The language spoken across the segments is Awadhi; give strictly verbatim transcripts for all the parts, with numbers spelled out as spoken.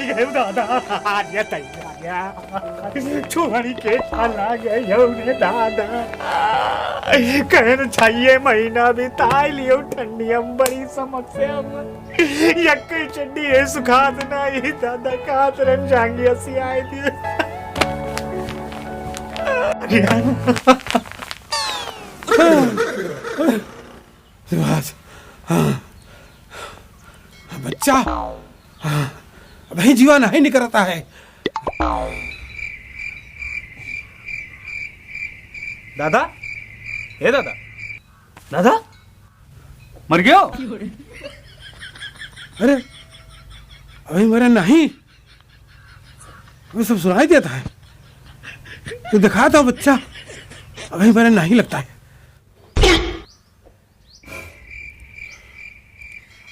गए दादा, आ गया तैयार। छोड़ी के चला गए रे दादा। कहन छइये महीना बिताए लियो ठंडी में बड़ी समस्या में। यक्कई चड्डी है सुखात नाही दादा, कात रन जांगी असी आए दिए। सुभाष, हाँ। बच्चा, हाँ। अबहीं जीवा नहीं निकरता है। दादा, हे दादा, दादा, मर गयो? अरे, अबहीं मरे नहीं, अबहीं सब सुनाई देता है। तो दिखा दो बच्चा, अबहीं मरे नहीं लगता है।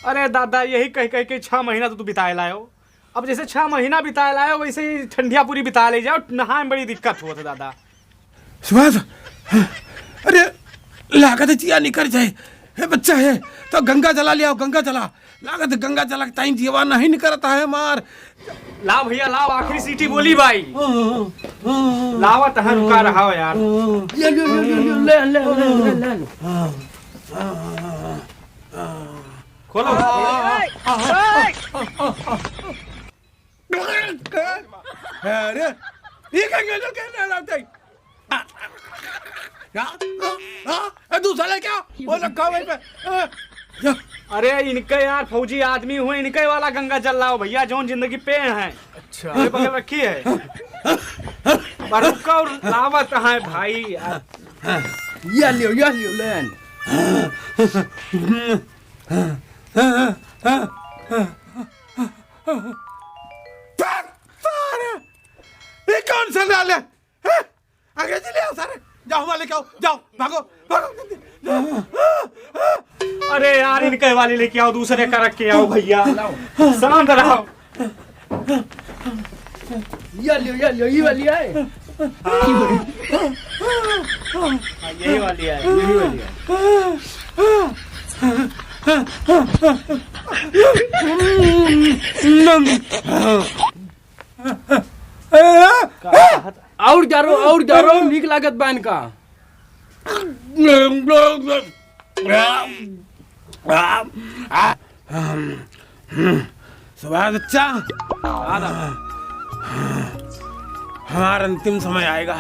अरे दादा, यही कह कह के छह महीना तो तू बिताए लायो। अब जैसे छह महीना बिताए लायो, वैसे ही ठंडिया पूरी बिता ले जाओ। नहाए में बड़ी दिक्कत होत है दादा। सुभाष, अरे लागत है जिया निकर जाए। हे बच्चा है, तो गंगा जला ले आओ, गंगा जला। लागत है गंगा जला के ताई जीवा नहीं निकरता है हमार। लाओ भैया, लाओ, आखिरी सीटी बोली भाई। लावत है, रुका रहा हो यार। ले, ले, ले, ले, ले, ले, ले, ले, ले, ले। खोलो। अरे, ये क्या, ये क्या, क्या, क्या, क्या, क्या, क्या, क्या, ए, दूसरा लेके आओ, वो रखा हुआ है पे। ए, या। अरे, इनके यार फौजी आदमी हुए, इनके वाला गंगा जल लाओ भैया, जौन जिंदगी पे हैं। अच्छा। ये बगल रखी है। पर रुका और लावत है भाई। या लियो, या लियो, लेन। ये कौन सा लाल है? हैं? अंग्रेजी ले आओ सारे, जाओ वहाँ लेके आओ, जाओ, भागो, भागो, जल्दी, जाओ। अरे यार, इनके वाली लेके आओ, दूसरे का रख के आओ भैया, शांत रहो। या लियो, या लियो, ये वाली है। हाँ। हाँ, यही वाली है, यही वाली है। का कहत? और जारो, और जारो, नीक लागत बा इनका। सुभाष बच्चा, हमार अंतिम समय आएगा।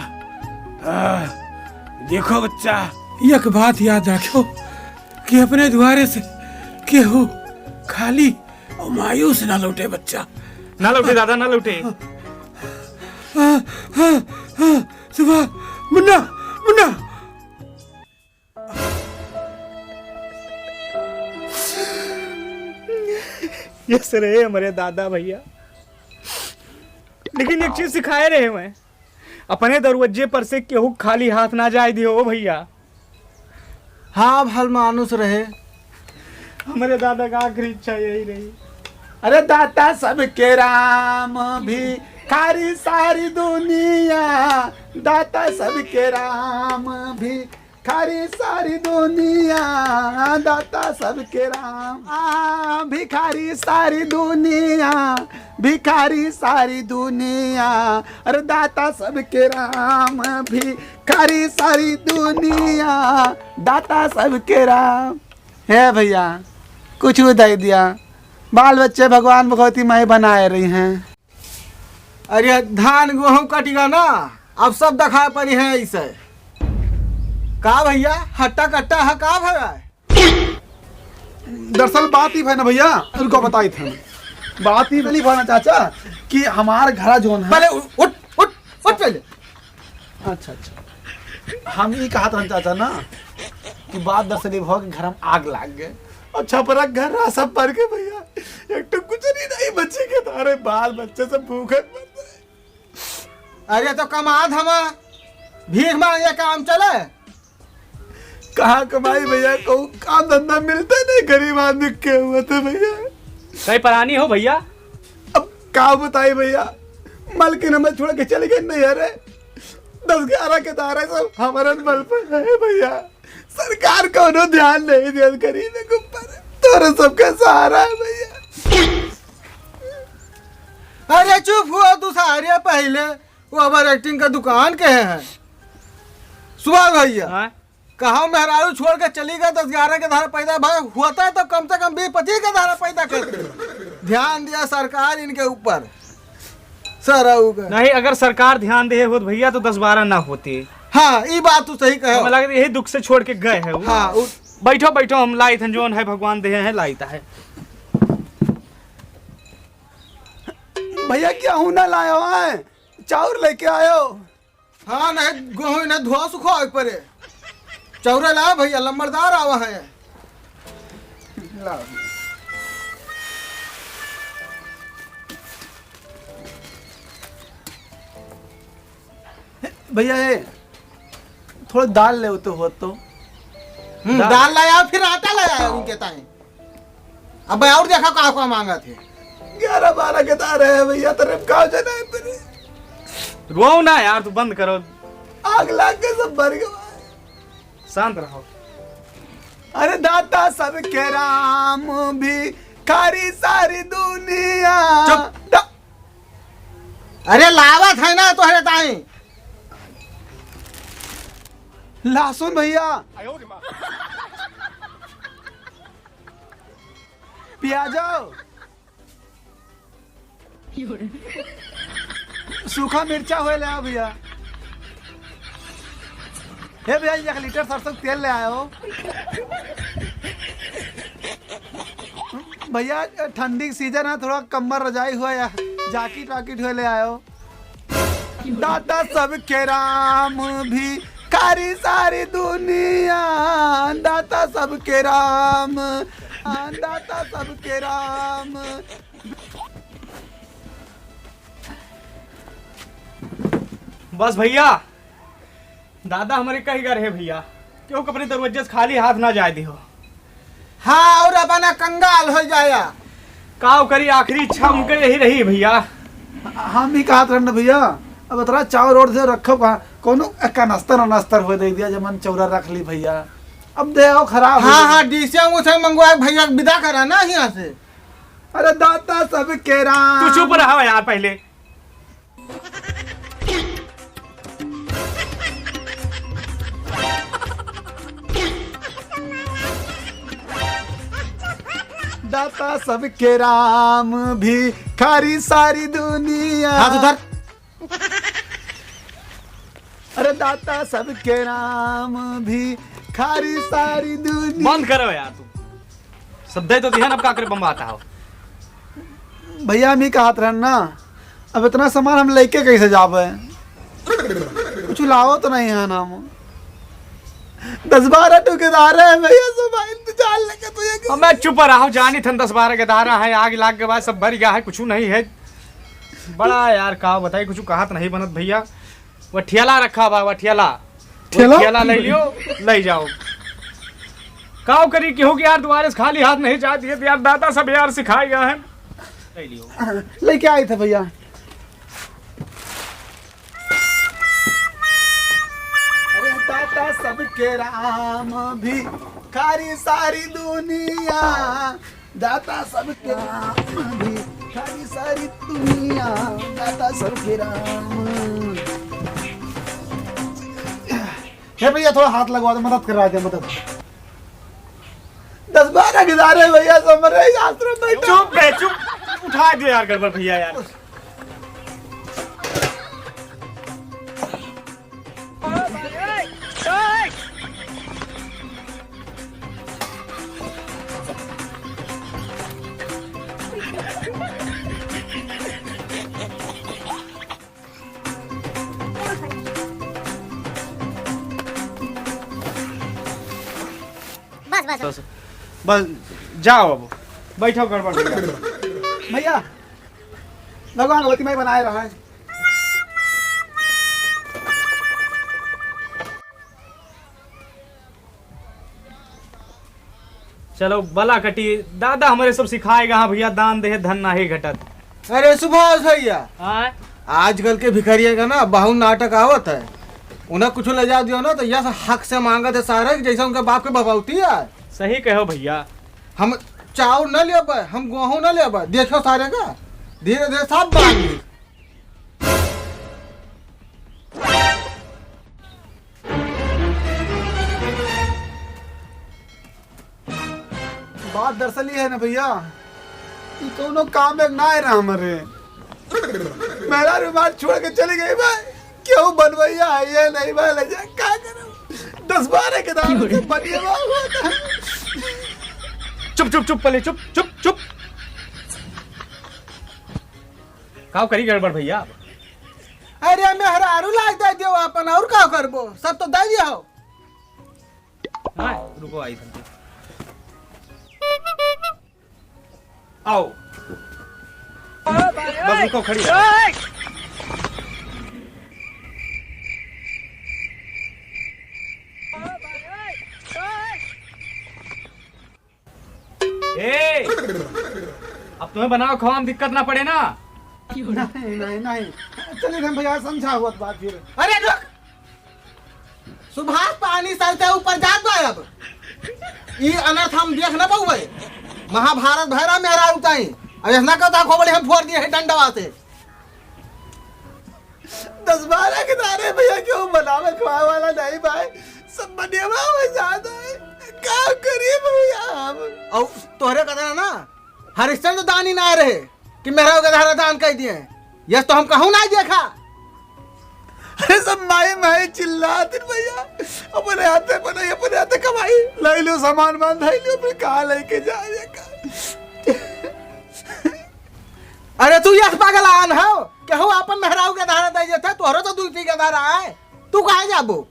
देखो बच्चा, एक बात याद रखो कि अपने दुआरे से केहू खाली और मायूस ना लौटे बच्चा। ना लौटे दादा, ना लौटे। हाँ, हाँ, हाँ, सुभाष, मुन्ना, मुन्ना। यस रहे हमरे दादा भैया, लेकिन एक चीज सिखाए रहे हुए, अपने दरवाजे पर से केहू खाली हाथ ना जाए दियो भैया। हाँ, भल मानुस रहे। हमरे दादा का आखिरी इच्छा यही रही। अरे दाता सबके राम, भिखारी सारी दुनिया, दाता सबके राम, भिखारी सारी दुनिया, दाता सबके राम। आ, भिखारी सारी दुनिया, भिखारी सारी दुनिया, अरे दाता सबके राम, भिखारी सारी दुनिया, दाता सबके राम। हे भैया, कुछ दे दिया, बाल बच्चे भगवान भगवती माई बनाए रही हैं। अरे धान गेहूं कटिगा ना, अब सब दिखाई पड़ी है इसे। का भैया, हट्टा कट्टा है का भैया? दरअसल बात ही है ना भैया, उनको बताई थे। बात ही नहीं भाना चाचा कि हमार घरा जोन है। पहले उ-, उठ, उठ, उठ पहले। अच्छा, अच्छा। हम ई कहत रहन चाचा ना कि बात दरअसल ई भवा के घर में आग लाग गए। और छपरा के घर रहा सब पर के भैया। एक तो कुछ नहीं, नहीं बच्चे के तारे बाल बच्चे सब भूखे मर रहे। अरे तो कमा धमा, भीख मांगे काम चले। कहाँ कमाई भैया, कहूँ काम धंधा मिलते नहीं, गरीब आदमी के हुए थे भैया। कई परानी हो भैया? अब का बताई भैया, मालकिन हमें छोड़ के चले गए नहीं, अरे दस ग्यारह के तारे सब हमारे बल पर है भैया। सरकार कौनो ध्यान नहीं दिया गरीब के ऊपर, तोरे सबके सहारा है भैया। चुप हुआ तू सारे, पहिले वो ओवर एक्टिंग का दुकान के हैं। सुभाष भइया, हाँ? कहाँ मेहरारू छोड़ के चली गए, दस ग्यारह के धारा पैदा भय होता है तो कम से कम बीस पच्चीस के धारा पैदा करते। ध्यान दिया सरकार इनके ऊपर, सरऊ का। नहीं, अगर सरकार ध्यान दे होत भइया तो दस बारह ना होते। हाँ, ई बात तू सही कहे। हमें लगे यही दुख से छोड़ के गए हैं वो। हाँ, उ- बैठो, बैठो, हम लाइत हन, जौन है भगवान देहे हैं, लाइत है। भइया, गेहूं ना लायो है, चाउर लेके आयो। हाँ, नहीं, गेहूं इन्हें धोआ सुखो आवे परे। चाउर लाओ भइया, लंबरदार आवा है। लाओ। भइया, ये थोड़ा दाल ले तो हो तो। हम्म, दाल। दाल लाया, फिर आटा लाया उनके ताई। अब और देखा का, का मांगा थे। ग्यारह बारह के तार है भइया, तेरे का जना है तेरे। रोओ ना यार, तू बंद करो। आग लाग के सब भर गवा। शांत रहो। अरे दाता सबके राम, भिखारी सारी दुनिया। चुप। दा- अरे लावत है ना तोहरे ताई। लहसुन भइया। प्याजो। सूखा मिर्चा होए ले आओ भइया। हे भइया, एक लीटर सरसों के तेल ले आयो। भइया, ठंडी के सीजन है, थोड़ा कम्बल रजाई हुआ या जैकेट वैकेट हुए ले आयो। दाता सबके राम, भिखारी सारी दुनिया। दाता सबके राम, दाता सबके राम। बस भइया, दादा हमरे कही गए रहे भइया, केहू के अपने दरवाजे से खाली हाथ ना जाए दिहो। हाँ, और अपना कंगाल हो जाया। काव करी, आखिरी इच्छा उनके यही रही भइया। हम भी कहत रहन भइया, अब इतना चाउर ओर से रखब कहाँ, कोनो कनस्तर अनस्तर हो दे दिया, जमन चौरा रख ली भइया। अब दे आओ खराब हो हाँ, जाए। हाँ, डीसीएम उसे मंगवा भइया, विदा करा ना यहाँ से। अरे दाता सबके राम। तू चुप रहा यार पहले। दाता सबके राम, भिखारी सारी दुनिया। हाथ उधर। अरे दाता सबके राम, भिखारी सारी दुनिया। बंद करो यार तू। सब दे तो दिहन, अब का करे बम्बात हो? भइया, हम ही कहत रहन ना, अब इतना सामान हम लेके कैसे जाबे? कुछ लाओ तो नहीं है ना हम। दस बारह ठेकेदार है भइया, सब इंतजार लेके तो ये अब मैं चुप रहा हूँ, जानी थन दस बारह के दारा है, आग लाग के बाद सब भर गया है, कुछ नहीं है। बड़ा यार का बताई, कुछ कहत नहीं बनत भइया। वह ठेला रखा बा, वह ठेला। वह ठेला? ठेला ले लियो, ले जाओ। काव करी केहू के यार दुआरे से खाली हाथ नहीं जात, ये यार दादा सब यार सिखाए गए हैं। ले लियो। लेके आए थे भइया। अरे दाता सबके राम, भिखारी सारी दुनिया। दाता सबके राम, भिखारी सारी दुनिया, दाता सबके राम। हे भइया, थोड़ा हाथ लगवा दे, मदद करा दे, मदद। दस बारह ठेकेदार है भइया, सब मरे, आश्रम बैठा। चुप बे, चुप। उठा दे यार, गड़बड़ भइया यार। बस, बस। बस, बस, जाओ अब, बैठो गड़बड़ भइया। भइया, भगवान अगरबत्ती मैं बनाए रहा है। चलो, बला कटी, दादा हमरे सब सिखाए गा, हाँ भइया, दान देहे धन नाहीं घटत। अरे सुभाष भइया, हाँ? आजकल के भिखरिया का ना बहुत नाटक आवत है, उन्हें कुछ ले जा दियो ना तो यह हक से मांगत है सारे, जैसे उनके बाप के बपौती है। सही कहो भइया। हम चाउर न लेबे, हम गेहूं न लेबे, देखो सारे का धीरे धीरे सब बांट ली। बात दरअसल ये है ना भइया, ई कउनो काम एक ना है ना हमरे। मेहरारू हमार छोड़ के चली गई बा, केहू बनवइया है ये नहीं बा, ले जा, का करब? दस बारह के दारू से बनिया बा हुआ था। चुप, चुप, चुप, पहले चुप, चुप, चुप। का करी गड़बड़ भइया? अरे मेहरारू लाइ दइ देउ आपन, अउर का करबो, सब तो दइ दिया हो। हाँ, रुको, आई तुमको। आओ। बस रुको, खड़ी रहो। ए, अब तुम्हें बनाओ खवाओ में दिक्कत ना पड़े ना। नहीं, नहीं, नहीं। चलिए हम भइया समझा हुआ बात फिर। अरे रुक, सुभाष पानी सर से ऊपर जात बा अब। ई अनर्थ हम देख न पउबे। महाभारत भैरा मेहरारू ताई। अब ऐसा कहता खोबड़ी हम फोड़ दिए हैं डंडवा से। दस बारह के दारू भइया केहू बनावे खवाए वाला नहीं भाई, सब बनिया हो जाता है। का करी भइया हम? और तोहरे कहता ना, हरिश्चंद्र दानी ना रहे कि मेहरारू के दहारा दान कइ दिए। यस तो हम कहूँ ना देखा। अरे सब माई माई चिल्लात हैं भइया, अपने हाथे बनाई, अपने हाथे कमाई, लाई लियो सामान वामान, धाई लियो, फिर कहाँ लेके जाए का? अरे तू यस पागल आन हो, केहू आपन मेहरारू के दहारा दइ देते, तोहरो तो दुइ तीन के दहारा आए, तू कहाँ जाबो?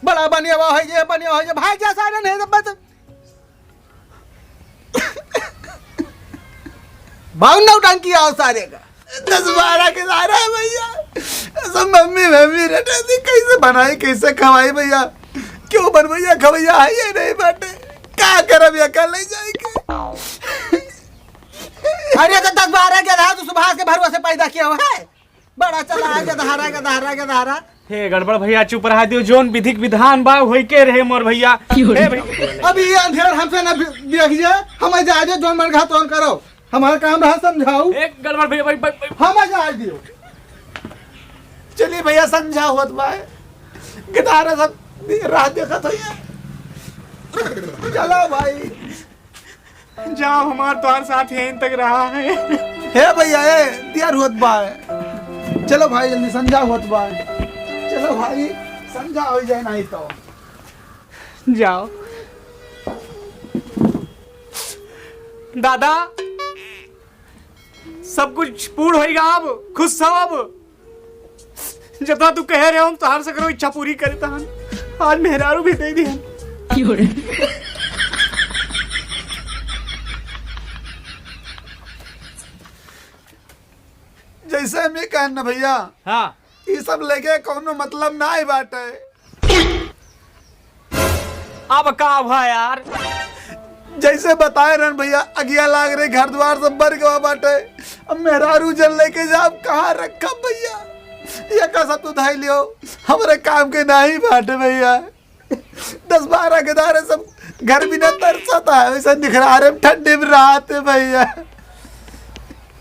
बड़ा बनिया हो जे, बनिया हो जे, भाग जा सारे, नहीं तो बस। बाउन नौटंकी आओ सारे का। दस बारह के दारू है भइया। सब मम्मी, मम्मी रटे थी, कैसे बनाई, कैसे खवाई भइया? केहू बनवइया, खवइया है ये नहीं बाटे। का करब या कल ले जाए के? अरे तो दस बारह के दारू तू सुभाष के भरोसे पैदा किया हुआ है। बड़ा चला है गदहारा, गदहारा, गदहारा। हे गड़बड़ भइया, चुप रहा दियो, जौन विधिक विधान बा, होई के रहे मोर भइया। क्यों रे? हे भइया। अब ये अंधेर हमसे न बि-, देखिए, हमें जाए दे, जौन मन कहा तौन करो। हमारा काम रहा समझाऊ। एक गड़बड़ भइया, भाई, भाई, भाई। हमें जाए दियो। चलिए भइया, समझा होत बा। गदहारा सब राह देखत होइए। चलो भाई। जाओ, हमार तोहार साथ यहीं तक रहा है। हे भइया, ए, देर होत बा। चलो भाई, जल्दी संझा होत बा। चलो भाई, संझा होइ जाए नहीं तो। जाओ। दादा, सब कुछ पूर्ण होइगा, अब खुश हो अब। जतना तू कहे रहे, हम तोहार सकरो इच्छा पूरी करे तहन। आज मेहरारू भी दे दिहन। क्यों रे? जैसे हम ये कहन ना भइया, हाँ। ई सब लेके कौनो मतलब ना ही बाटे। अब का हुआ यार? जैसे बताए रहन भइया, अगिया लाग रही, घर द्वार सब बर गवा बाटे। अब मेहरारू जन लेके जाब, कहाँ रखब भइया? ये का सब तू धाई लियो, हमरे काम के नाही बाटे भइया। दस बारह गदारे सब घर बिना तरसत है, वैसे निखरारे में ठंडी में रात है भइया।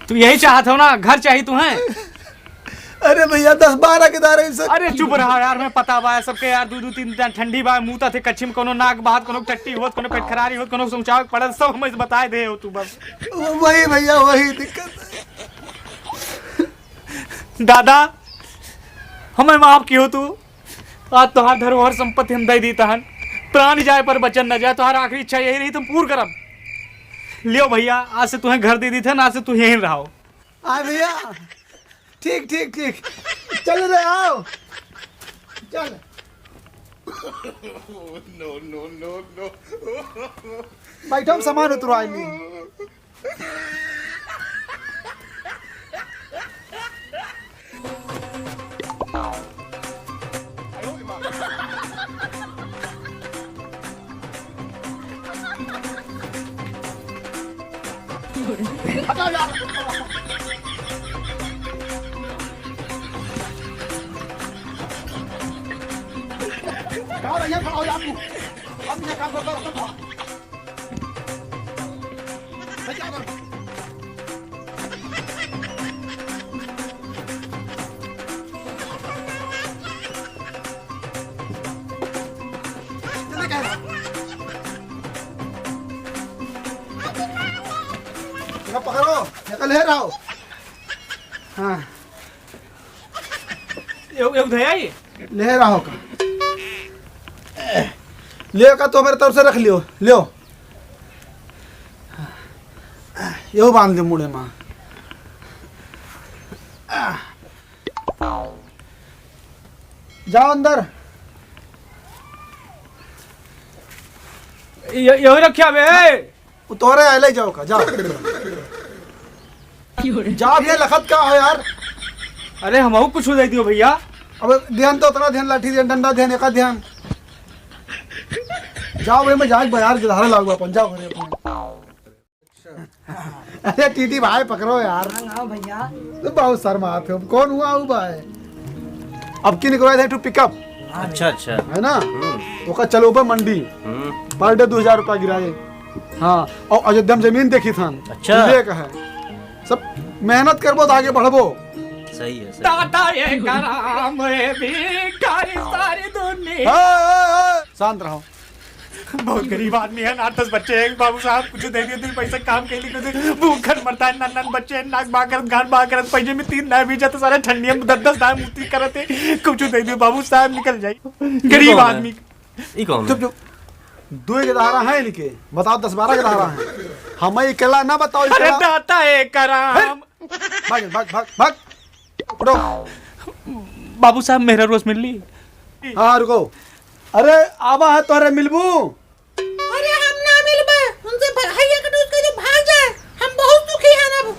तू यही चाहत हो ना, घर चाही तुम्हें? अरे भइया, दस बारह गदारे सब। अरे चुप रहा यार, मैं पता बा सबके यार, दू दू तीन दिन ठंडी बा, मुँह थे कच्छी में कोनो नाक बहात, कोनो टट्टी होत, कोनो पेटखरारी होत, कोनो सोचावे के पड़त, सब हमें बताए दे हो तू बस। वो-, वही भइया, वही दिक्कत है। दादा, हमें माफ कियो तू। आज तोहार धरोहर संपत्ति हम दे दी तहन, प्राण जाए पर वचन न जाए। तोहार आखिरी इच्छा यही रही, तुम पूर्ण करब। लियो भइया, आज से तुम्हें घर दे दी थे ना, आज से तू यहीं रहो। हाँ भइया, ठीक, ठीक, ठीक। चल रे, आओ। चल। No, no, no, no। बैठो, हम सामान उतरवाई ली। हटाओ यार। कहाँ भैया, खड़ा हो जा तू। अब ये काम करता रहता था। ले रहो। हाँ। ये, ये उधर आई? ले रहो का? ले का तो मेरे तरफ से रख लियो, लियो। यो बांध दे मुड़े माँ। जाओ अंदर। ये, यही रखिया बे। उ तोहरे आइले जाओ का, जाओ। जाओ भैया, लखत का हो यार? अरे हमहू कुछ दे दियो भैया। अब ध्यान तो उतना ध्यान, लाठी ध्यान, डंडा ध्यान, एका ध्यान। जाओ भैया, मैं जाके बाजार के धारा लाऊंगा अपन, जाओ घरे अपन। अरे टीटी भाई पकड़ो यार। हाँ, हाँ भैया। तो बहुत शर्मात हो, कौन हुआ हूँ भाई? अब की निकलवाए थे टू पिकअप। अच्छा, अच्छा। है ना? हम्म। ओका चलो बा मंडी। हम्म। पर डे दो हजार रुपया गिराए। हाँ, और अयोध्या में जमीन देखी थान। अच्छा। ले का है। सब मेहनत करबो तो आगे बढ़बो। सही है, सही है। दादा ये कराम ए भिखारी सारी दुनिया। ए, ए, ए, शांत रहो। बहुत गरीब आदमी है, आठ दस बच्चे हैं। बाबू साहब, कुछ दे दिए, तुम पैसा काम के लिए, कुछ भूखन मरता है, नन नन बच्चे हैं, नाक बा करत, गान बा करत, पैजे में तीन ना भी जाते, सारे ठंडिया में दस दस दाए मूती करत है। कुछ दे दिए बाबू साहब, निकल जाए। गरीब कौन है? आदमी। ई कौन चुप, है? चुप। दो के धारा है इनके, बताओ, दस बारह के धारा है। हमें अकेला ना बताओ, अरे अकेला। दाता है कराम। भाग, भाग, भाग, भाग। उठो। बाबू साहब, मेरा रोज मिल ली। हाँ, रुको। अरे, आवा है तोहरे मिलबू। अरे, हम ना मिलबे। उनसे भ-, हैया के दूध के जो भाग जाए। हम बहुत दुखी हैं अब।